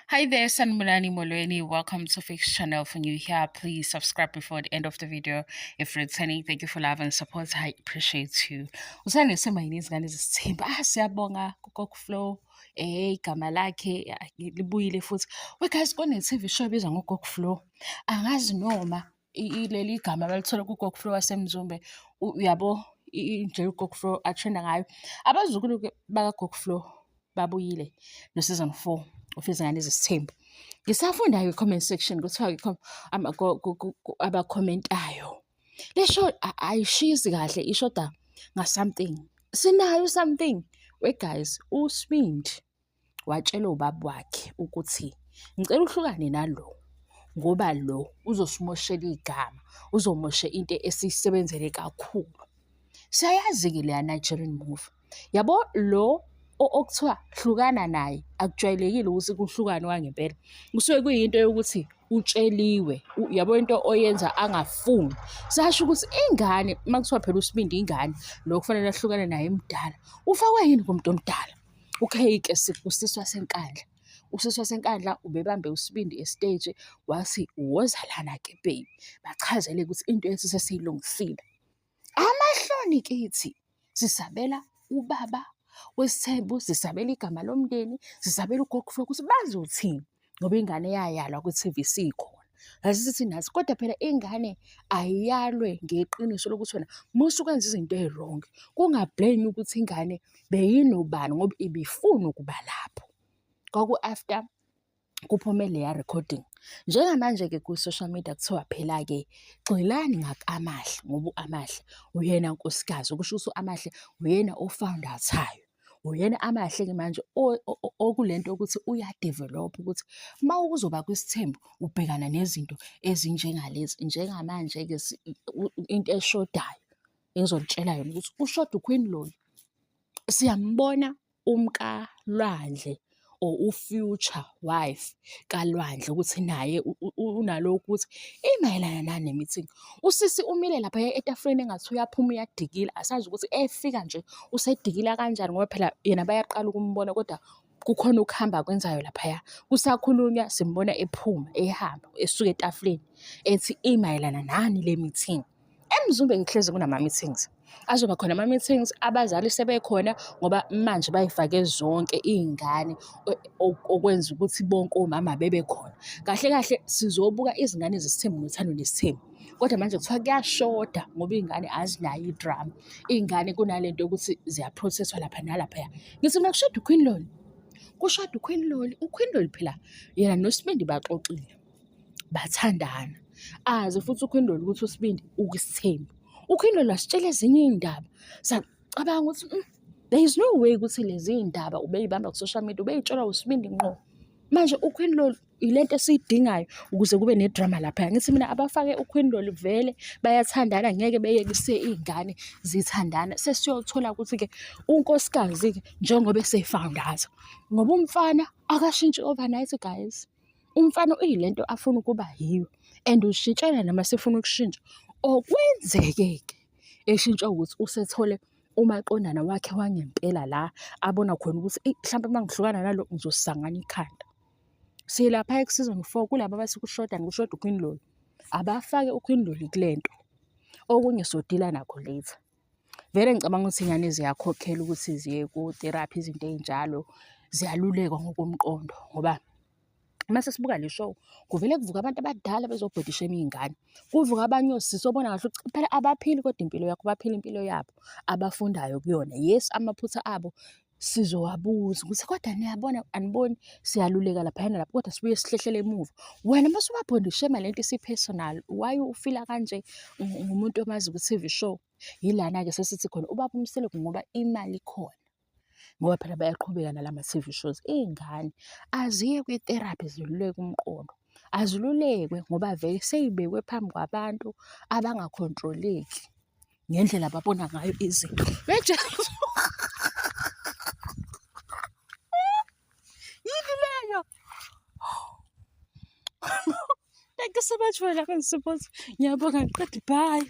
Hi there, Sanibonani Molweni. Welcome to Fix Channel. For new here, please subscribe before the end of the video. If returning, thank you for love and support. I appreciate you. Usane sema yini izingane zesithembu? Ah, siyabonga kuGogo Flow. Eh, igama lakhe ah, libuyile futhi. We guys, kune TV show ebizwa ngoGogo Flow. Angazi noma leli gama balithola kuGogo Flow waseMzumbe. Uyabo indlela uGogo Flow atrenda ngayo. Abazukulu-ke bakaGogo Flow babuyile no-season 4 of Izingane Zesithembu. Ngisafunda-ke i-comment section kuthiwa-ke abakhomentayo. Le show ayishisi kahle ishoda nga-something. Sinayo something. We guys, uSibindi watshela ubaba wakhe ukuthi ngicela uhlukane nalo ngoba lo uzosimoshela igama, uzomosha into esiyisebenzele kakhulu. Siyayazi-ke leya Nigerian movie. Yabo lo okuthiwa hlukana naye akujwayelekile ukuthi kuhlukane kwangempela. Kusuke kuyinto yokuthi utsheliwe, yabo into oyenza angafuni. Sasho ukuthi ingane uma kuthiwa phela uSibindi ingane lo kufanele ahlukane naye emdala, ufakwe yini kumuntu omdala? Okay-ke usisi waseNkandla. Usisi waseNkandla ubebambe uSibindi esiteji wathi woza lana-ke baby, bachazele ukuthi into yethu sesiyilungisile. Amahloni kithi sisabela ubaba wesithembu, sisabela igama lomndeni, sisabela ugogo Flo ukuthi bazothini ngoba ingane yayalwa kwi-T_V sikhona. Sasithi nathi kodwa phela ingane ayiyalwe ngeqiniso lokuthi wena musa ukwenza izinto ey'wrong. Kunga-blame ukuthi ingane beyinobani ngoba ibifuna ukuba lapho. Kwaku-after kuphume leya recording. Njengamanje-ke kwi-social media kuthiwa phela-ke gxilani ngak-Amahle ngoba u-Amahle uyena nkosikazi, okusho ukuthi u-Amahle uyena o-found-out-ayo. Uyena Amahle-ke manje okule nto yokuthi uya-develop-a ukuthi uma uzoba kwisithembu ubhekana nezinto ezinjengalezi. Njengamanje-ke into eshodayo engizonitshela yona ukuthi ushoda uQueen Loli. Siyambona umkaLwandle or u-future wife kaLwandle ukuthi naye unalokhu ukuthi imayelana nani ne-meeting. Usisi umile laphaya etafuleni engathi uyaphuma uyadikila, asazi ukuthi efika nje usedikila kanjani ngoba phela yena bayaqala ukumbona kodwa kukhona ukuhamba akwenzayo laphaya. Kusakhulunywa simbona ephuma ehamba esuka etafuleni ethi imayelana nani le meeting. EMzumbe ngihlezi kunama-meetings. Azoba khona ama-meetings, abazali sebekhona ngoba manje bay'fake zonke iy'ngane okwenza ukuthi bonke omama bebe khona. Kahle kahle sizobuka izingane zesithembu noThando Nesithembu. Kodwa manje kuthiwa kuyashoda ngoba iy'ngane azinayo i-drama. Iy'ngane kunale nto yokuthi ziya-process-wa lapha nalaphaya. Ngithi mina kushoda uQueen Loli, kushoda uQueen Loli. UQueen Loli phela yena noSibindi baxoxile. Bathandana. Azi futhi uKhindolo ukuthi uSibindi ukwisithembu. UKhindolo wasitshela ezinye iy'ndaba. Sacabanga ukuthi there is no way ukuthi lezi iy'ndaba ubey'bamba ku-social media, ubey'tshelwa uSibindi ngqo. Manje uQueen Loli ile nto esiyidingayo ukuze kube ne-drama laphaya. Ngithi mina abafake uQueen Loli vele bayathandana ngeke beyekise iy'ngane zithandana. Sesiyothola ukuthi-ke unkosikazi-ke njengoba ese-found-out ngoba umfana akashintshi overnight guys. Umfana uyilento afuna ukuba yiyo and ushintshela noma sefuna ukushintsha. Okwenzeke-ke eshintsha ukuthi usethole umaqondana wakhe wangempela la abona khona ukuthi eyi mhlampe uma ngihlukana nalo ngizosangana ikhanda. Silapha ku-season 4 kulaba abathi kushoda kushoda uQueen Loli. Abafake uQueen Loli kule nto. Okunye sodila nakho later. Vele ngicabanga ukuthi iy'ngane ziyakhokhela ukuthi ziye ko-therapy izinto ey'njalo, ziyalulekwa ngokomqondo ngoba uma sesibuka le show kuvele kuvuke abantu abadala bezobhodi shame iy'ngane. Kuvuke abanye osisi obona kahle ukuthi phela abaphili kodwa impilo yakho, baphila impilo yabo abafundayo kuyona. Yes, amaphutha abo sizowabuza ukuthi kodwa niyabona aniboni siyaluleka laphaya nalapha kodwa sibuye sihlehlele emuva. Wena uma usubabhonda ushema lento isi-personal, why ufila kanje ngumuntu omazi ku-T_V show? Yilana-ke sesithi khona ubaba uMseleku ngoba imali ikhona. Ngoba phela bayaqhubeka nalama T_V shows. Iy'ngane aziye kwi-therapy ziluleke umqondo. Azilulekwe ngoba vele sey'bekwe phambi kwabantu abangakhontroleki. Ngendlela ababona ngayo izinto. Yini leyo? Thank you so much for loving support. Ngiyabonga ngiqeda bye.